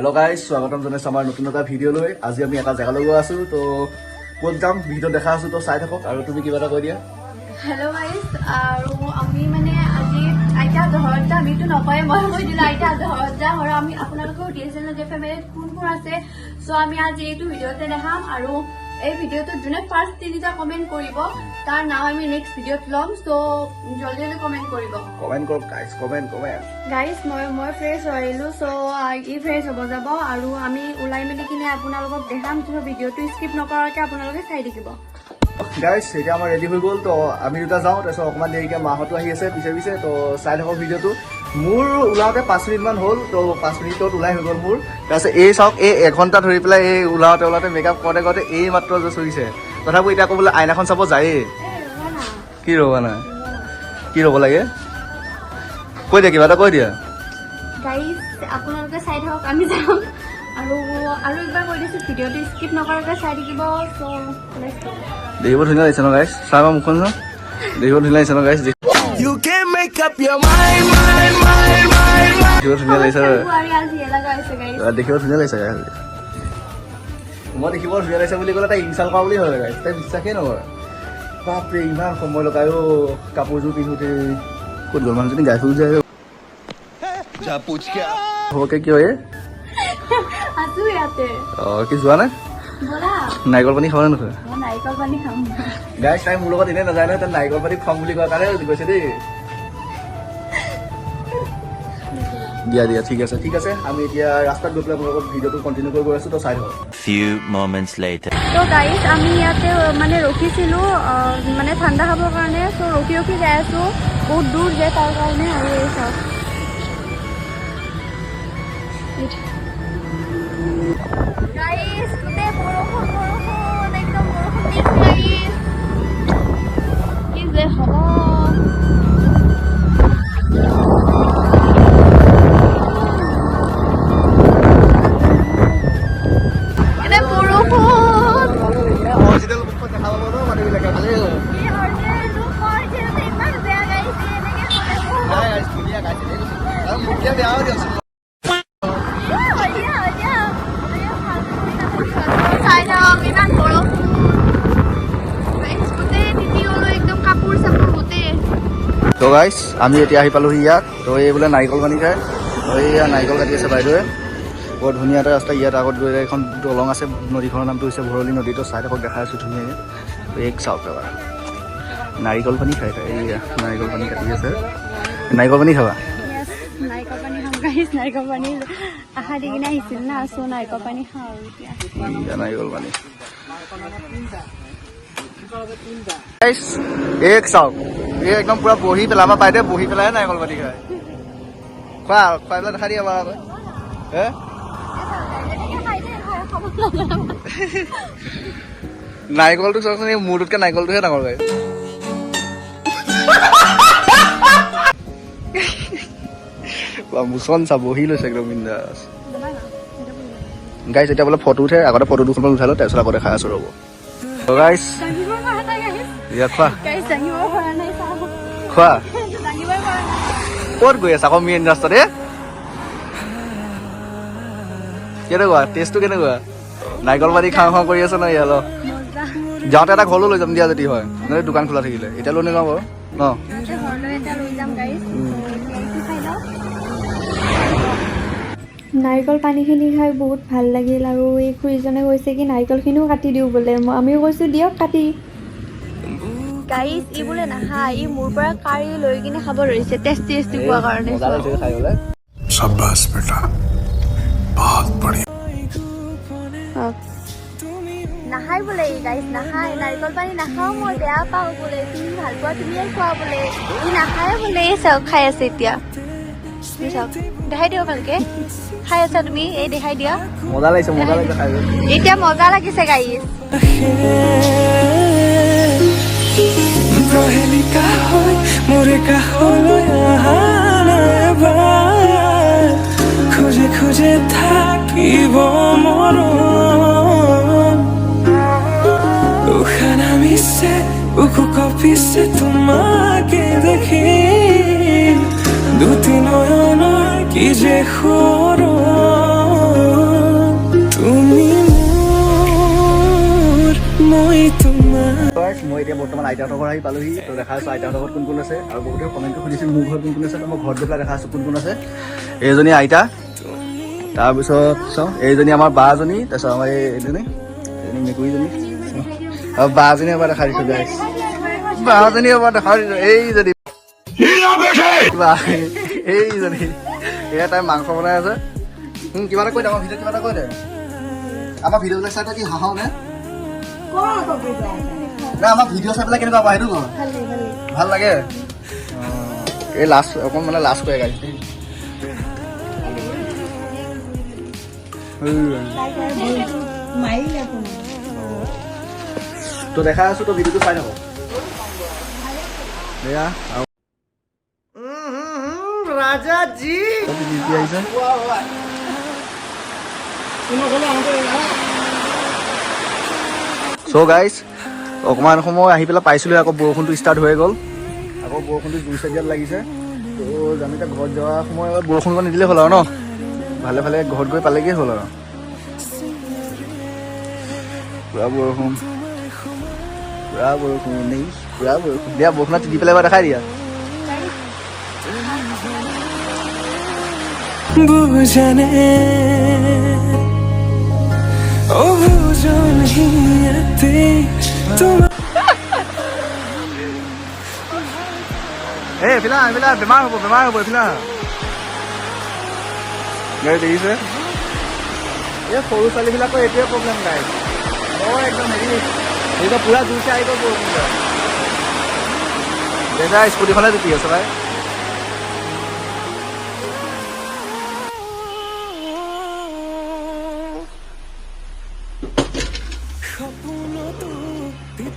Hello' guys, স্বাগতম জনাইছোঁ আমাৰ নতুন এটা ভিডিঅ'লৈ। আজি আমি এটা জেগালৈ গৈ আছোঁ। তো ক'ত যাম ভিডিঅ'ত দেখা আছোঁ, তো চাই থাকক। আৰু তুমি কিবা এটা কৈ দিয়া। হেল্ল' গাইজ, আৰু আমি মানে আজি আইতাহঁতৰ ঘৰত যাম। আমিতো নকয়, মই কৈ দিলোঁ। আইতাহঁতৰ ঘৰত যাম আৰু আমি আপোনালোকেও সুধি আছিল যে ফেমিলিত কোন কোন আছে। চ' আমি আজি এইটো ভিডিঅ'তে দেখাম আৰু এই ভিডিঅ'টোত যোনে ফাৰ্ষ্ট তিনিটা কমেণ্ট কৰিব, তাৰ নাম আমি নেক্সট ভিডিঅ'ত ল'ম। চ' জলদি জলদি কমেণ্ট কৰিব। কমেণ্ট কৰক গাইজ, কমেণ্ট কমেণ্ট। গাইজ, মই ফ্ৰেছ হৈ আহিলোঁ। চ' ই ফ্ৰেছ হ'ব যাব আৰু আমি ওলাই মেলি কিনে আপোনালোকক দেখাম। চ' ভিডিঅ'টো স্কিপ নকৰাকৈ আপোনালোকে চাই থাকিব। গাইজ, এতিয়া আমাৰ ৰেডি হৈ গ'ল। তো আমি দুটা যাওঁ, তাৰপিছত অকণমান দেৰিকৈ মাহঁতো আহি আছে পিছে পিছে। তো চাই থাকক ভিডিঅ'টো। মোৰ ওলাওঁতে 5 মিনিটমান হ'ল, তো 5 মিনিটত ওলাই হৈ গ'ল মোৰ। তাৰপিছত এই চাওক, এই এঘণ্টা ধৰি পেলাই এই ওলাওঁতে ওলাওঁতে, মেকআপ কৰোঁতে কৰোঁতে এই মাত্ৰ জাষ্ট হৈছে। তথাপিও এতিয়া আকৌ বোলে আইনাখন চাব যায়েই। কি ৰ'বা নাই, কি ৰ'ব লাগে? কৈ দিয়া, কিবা এটা কৈ দিয়া। গাইজ, আপোনালোকে চাই থাকক, আমি যাম। আৰু আৰু একবাৰ কৈ দিছোঁ, ভিডিঅ'টো স্কিপ নকৰাকৈ চাই থাকিব। চ' দেখিব ধুনীয়া লাগিছে ন গাইজ? চাই আমাৰ মুখখন চাওঁ, দেখিব ধুনীয়া লাগিছে ন guys? You can make up your mind, mind, mind, mind, mind. দেখিব ধুনীয়া লাগিছে। বোৱাৰী আজি লগা হৈছে গাইজ। দেখিব ধুনীয়া লাগিছে গাইজ। মই দেখিব ধুনীয়া লাগিছে বুলি ক'লে তাই ইনচাল্ট কৰা বুলি ভাবে গাইজ, তাই বিশ্বাসেই নকৰে। বাপৰে, ইমান সময় লগাই অ' কাপোৰযোৰ পিন্ধোতে। ক'ত গ'ল মানুহজনী? গাই ফুল যায়। जा पूछ क्या। হ'বকে কি হয়? আছো ইয়াতে। অঁ, কি যোৱা নাই? ব'লা। নাৰিকল পানী খাব নে নোখোৱা? মই নাৰিকল পানী খাম। গাইজ, তাই মোৰ লগত এনেই নাযায় নহয়, তাই নাৰিকল পানী খুৱাম বুলি কোৱাৰ কাৰণে গৈছে দেই। দিয়া দিয়া, ঠিক আছে, ঠিক আছে। আমি এতিয়া ৰাস্তাত গৈ পেলাই আপোনালোকৰ ভিডিঅ'টো কণ্টিনিউ কৰি গৈ আছোঁ, তো চাই থাকক। Few moments later. তো গাইজ, আমি ইয়াতে মানে ৰখিছিলোঁ মানে ঠাণ্ডা খাবৰ কাৰণে। চ' ৰখি ৰখি যাই আছোঁ, বহুত দূৰ যে তাৰ কাৰণে। আৰু এই চাওক গাইজ, গোটেই বৰষুণ বৰষুণ, একদম বৰষুণ দিছে গাইজ। কি যে হ'ব! এতিয়া বৰষুণ। অৰিজিনেল মুখখন দেখা পাব ন মানুহবিলাকে, ভালেই হ'ব। কি original look, original ইমান বেয়া গাইজ, এনেকে ক'লে। নাই গাইজ, ধুনীয়া গাইজ, এনেই কৈছোঁ। আৰু মোতকৈ বেয়াও দিয়কচোন। দিয়া দিয়া, চাই থাকক, ইমান বৰষুণ গাইজ, গোটেই তিতি গ'লো একদম, কাপোৰ চাপোৰ গোটেই। তো গাইজ, আমি এতিয়া আহি পালোহি ইয়াত। তো এই বোলে নাৰিকল পানী খায়। তো এইয়া নাৰিকল কাটি আছে বাইদেৱে। বৰ ধুনীয়া এটা ৰাস্তা। ইয়াত আগত গৈ এখন দলং আছে, নদীখনৰ নামটো হৈছে ভৰলী নদী। তো চাই থাকক, দেখাই আছোঁ ধুনীয়াকৈ। তো এক চাওক এবাৰ, নাৰিকল পানী খাই খাই এইয়া নাৰিকল পানী কাটি আছে। নাৰিকল পানী খাবা? Yes, নাৰিকল পানী খাম গাইজ। নাৰিকল পানী আশা দি কিনে আহিছিল না, চ' নাৰিকল পানী খাওঁ আৰু এতিয়া। এইয়া নাৰিকল পানী। গাইজ, এক চাওক, এই একদম পুৰা বহি পেলাই, আমাৰ বাইদেৱে বহি পেলাই নাৰিকল পানী খায়। খোৱা, খুৱাই পেলাই দেখাই দিয়া এবাৰ আকৌ। হে, নাৰিকলটো চাওকচোন, এই মূৰটোতকৈ নাৰিকলটোহে ডাঙৰ গাইজ। মোচন চা, বহি লৈছে একদম বিন্দাছ। গাইজ, এতিয়া বোলে ফটো উঠে। আগতে ফটো দুখনমান উঠাই লওঁ, তাৰপিছত আকৌ দেখাই আছো, ৰ'ব। গাইজ, দাঙিব পৰা নাই গাইজ। ইয়াত খোৱা। গাইজ, দাঙিব পৰা নাই, চাওঁ। খোৱা। দাঙিবই পৰা নাই। ক'ত গৈ আছা আকৌ মেইন ৰাস্তাত? এ কেনেকুৱা টেষ্টটো, কেনেকুৱা? নাৰিকল পানী খাওঁ খাওঁ কৰি আছে ন ইয়াল। মজা। যাওঁতে এটা ঘৰলৈ লৈ যাম দিয়া, যদি হয়। নহ'লে দোকান খোলা থাকিলে এতিয়া লৈ নাযাওঁ বাৰু ন। ইয়াতে ঘৰলৈ এটা লৈ যাম গাইজ। এইটো খাই লওঁ। নাৰিকল পানীখিনি খাই বহুত ভাল লাগিল। আৰু এই খুৰীজনে কৈছে কি নাৰিকলখিনিও কাটি দিওঁ বোলে। আমিও কৈছোঁ দিয়ক কাটি। গাইজ, ই বোলে নাখায়, ই মোৰ পৰা কাঢ়ি লৈ কিনে খাব ধৰিছে, টেষ্টি টেষ্টি কোৱাৰ কাৰণে। মজা লাগিছে খাই পেলাই। शाबाश बेटा, बहुत बढ़िया। নাখায় বোলে ই গাইজ, নাখায়। নাৰিকল পানী নাখাওঁ মই, বেয়া পাওঁ বোলে। তুমি ভাল পোৱা, তুমিয়ে খোৱা বোলে। ই নাখায় বোলে। এই চাওক, খাই আছে এতিয়া। এই চাওক, দেখাই দিওঁ ভালকে। খাই আছা তুমি, এই দেখাই দিয়া। মজা লাগিছে, মজা লাগিছে খাই পেলাই। এতিয়া মজা লাগিছে গাইজ। প্ৰহেলিকা হৈ মোৰ কাষলৈ অহা নাইবা, খোজে খোজে থাকিব মৰম। উশাহ নামিছে, বুকু কঁপিছে তোমাকে দেখি, দুটি নয়নৰ কি যে সৰম। গাইছ, মই এতিয়া বৰ্তমান আইতাহঁতৰ ঘৰ আহি পালোহি। তো দেখা আছোঁ আইতাহঁতৰ ঘৰত কোন কোন আছে। আৰু বহুতে কমেণ্টটো সুধিছিল মোৰ ঘৰত কোন কোন আছে। তো মই ঘৰত গৈ পেলাই দেখা আছোঁ কোন কোন আছে। এইজনী আইতা, তাৰপিছত চাওঁ এইজনী আমাৰ বাজনী, তাৰপিছত আমাৰ এইজনী এইজনী মেকুৰীজনী আৰু বাজনী এবাৰ দেখাই দিছোঁ গাইছ। বাজনী এবাৰ দেখাই দিছোঁ, এইজনী বা, এইজনী। এয়া তাই মাংস বনাই আছে। কিবা এটা কৈ দে আমাৰ ভিডিঅ'ত, কিবা এটা কৈ দে। আমাৰ ভিডিঅ'বিলাক চাই তই কি হাঁহ নে না? আমাৰ ভিডিঅ' চাই পেলাই কেনেকুৱা পায় সেইটো ক। ভাল লাগে। এই লাজ অকণ মানে লাজ কৰে গাইছ দেই। মাৰিলে। তো দেখাই আছো, তো ভিডিঅ'টো চাই থাকক। এয়া আৰু আহিছে। চ' গাইজ, অকণমান সময় আহি পেলাই পাইছিলোঁ, আকৌ বৰষুণটো ষ্টাৰ্ট হৈ গ'ল। আকৌ বৰষুণটো জোৰছে দিয়াত লাগিছে। তো আমি এতিয়া ঘৰত যোৱা সময় বৰষুণ নিদিলে হ'ল আৰু ন, ভালে ভালে ঘৰত গৈ পালেগৈ হ'ল আৰু। পুৰা বৰষুণ, পুৰা বৰষুণ, নেই পুৰা বৰষুণ। দিয়া, বৰষুণত তিতি পেলাই এবাৰ দেখাই দিয়া। বুজানে ও বুজন হিয়াতে তোমাৰ। এই এইফালে আহ, এইফালে আহ, বেমাৰ হ'ব, বেমাৰ হ'ব, এইফালে আহ। গাড়ী দেখিছে। এই সৰু ছোৱালীবিলাকৰ এইটোৱে প্ৰব্লেম গাইজ। বৰ একদম হেৰি, এইটো পুৰা জোৰছে আহি গ'ল বৰষুণ। দেউতা স্কুটিখনে তিতি আছে ভাই।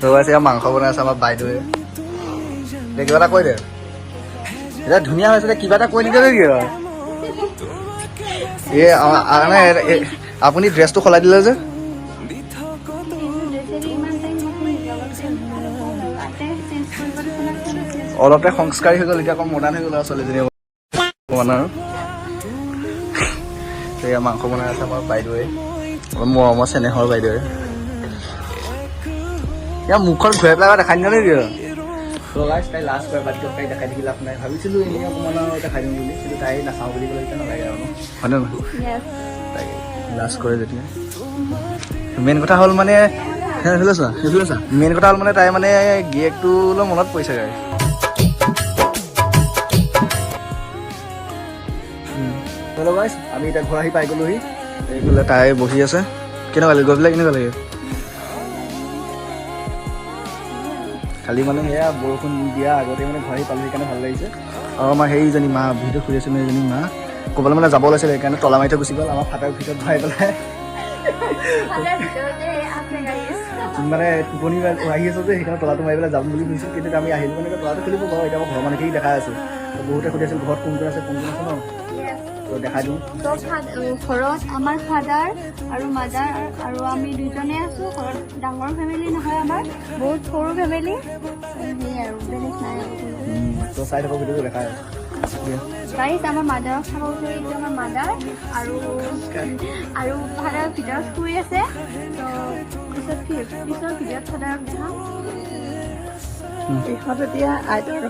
তো গাইছ, এয়া মাংস বনাই আছে আমাৰ বাইদেৱে। দে, কিবা এটা কৈ দে। এতিয়া ধুনীয়া হৈছে দে, কিবা এটা কৈ নিদিয়ে নেকি আৰু? এই মানে আপুনি ড্ৰেছটো সলাই দিলে যে। ইমান টাইম আইতাই চেঞ্জ কৰিব দিছে। অলপতে সংস্কাৰী হৈ গ'ল, এতিয়া আকৌ মডাৰ্ণ হৈ গ'ল আৰু ছোৱালীজনী অকণমান আৰু। এয়া মাংস বনাই আছে আমাৰ বাইদেৱে, অলপ মৰমৰ চেনেহৰ বাইদেৱে। ইয়াৰ মুখখন ঘূৰাই পেলাই এবাৰ দেখাই দিওঁ নেকি আৰু? তো গাইছ, তাই লাজ কৰে, বাদ দিয়ক, তাই দেখাই থাকি লাভ নাই। ভাবিছিলোঁ এনেই অকণমান আৰু দেখাই দিওঁ বুলি, কিন্তু তাই নাচাওঁ বুলি ক'লে এতিয়া নালাগে আৰু ন, হয়নে নহয়? তাই লাজ কৰে যেতিয়া। মেইন কথা হ'ল মানে সেইফালে চোৱা, সেইফালে চোৱা। মেইন কথা হ'ল মানে তাই মানে গিয়েকটোলৈ মনত পৰিছে গাইছ। হেল্ল' গাইছ, আমি এতিয়া ঘৰ আহি পাই গ'লোহি। এইফালে তাই বহি আছে। কেনেকুৱা লাগে গৈ পেলাই, কেনেকুৱা লাগে? খালি মানে সেয়া বৰষুণ দিয়া আগতে মানে ঘৰ আহি পালোঁ, সেইকাৰণে ভাল লাগিছে। আৰু আমাৰ সেইজনী মা ভিডিঅ' শুই আছিলে, সেইজনী মা ক'ৰবালৈ মানে যাব ওলাইছিলে, সেইকাৰণে তলা মাৰি থৈ গুচি গ'ল। আমাৰ ফাটাৰ ভিতৰত ভৰাই পেলাই ফাদাৰ ভিতৰতে আছে গাইজ। মানে টোপনি আহি আছে যে, সেইকাৰণে তলাটো মাৰি পেলাই যাম বুলি ভাবিছিল। কিন্তু আমি আহিলোঁ মানে তলাটো খুলিব বাৰু। এতিয়া মই ঘৰৰ মানুহখিনি দেখাই আছোঁ। তো বহুতে সুধি আছিল ঘৰত কোন কোন আছে, কোন কোন আছে ন, তো দেখাই দিওঁ। তো ঘৰত আমাৰ ফাদাৰ আৰু মাদাৰ আৰু আমি দুজনে আছো ঘৰত। ডাঙৰ ফেমিলি নহয় আমাৰ, বহুত সৰু ফেমিলি। সেয়াই আৰু, বেলেগ নাই আৰু কোনো। তো চাই থাকক ভিডিঅ'টো, দেখাই আছোঁ। গাইজ, আমাৰ মাদাৰক চাব বিচাৰি, এইটো আমাৰ মাদাৰ আৰু আৰু ফাদাৰ ভিতৰত শুই আছে। তো পিছৰ ভিডিঅ'ত ফাদাৰক দেখাম। ইহঁত এতিয়া আইতাৰ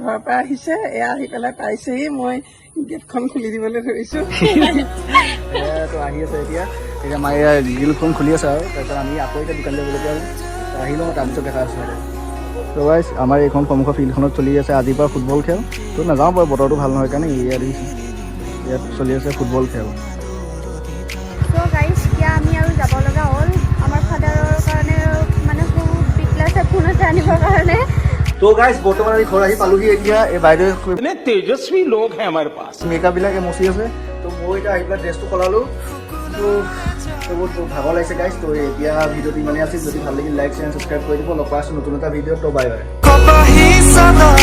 ঘৰৰ পৰা আহিছে। এয়া আহি পেলাই পাইছেহি, মই গেটখন খুলি দিবলৈ ধৰিছো। তো আহি আছে এতিয়া। এতিয়া মায়ে গ্ৰিলখন খুলি আছে আৰু তাৰপিছত আমি আকৌ এতিয়া দোকানলৈ যাবলগীয়া হ'ল। তো আহি লওঁ, তাৰপিছত দেখা আছোঁ। তো গাইজ, আমাৰ এইখন সন্মুখৰ ফিল্ডখনত চলি আছে আজিৰ পৰা ফুটবল খেল। তো নাযাওঁ বাৰু, বতৰটো ভাল নহয় কাৰণে। ইয়াত দেখিছোঁ, ইয়াত চলি আছে ফুটবল খেল। চ' গাইজ, এতিয়া আমি আৰু যাব লগা হ'ল আমাৰ ফাদাৰৰ কাৰণে মানে সৰু পিকলা চাবোন আছে আনিবৰ কাৰণে। তো গাইজ, বৰ্তমান আমি ঘৰ আহি পালোহি। এতিয়া এই বাইদেৱে इतने तेजस्वी लोग हैं हमारे पास। মেকআপ বিলাক মচি আছে। তো মই এতিয়া আহি পেলাই ড্ৰেছটো সলালোঁ। তো তো বহুত ভাগৰ লাগিছে গাইজ। তো এতিয়া ভিডিঅ'টো ইমানেই আছিল। যদি ভাল লাগিল, লাইক, শ্বেয়াৰ, ছাবস্ক্ৰাইব কৰি দিব। লগ পাই আছোঁ নতুন এটা ভিডিঅ'ত। তো বাই বাই। কপাহী চাদৰ।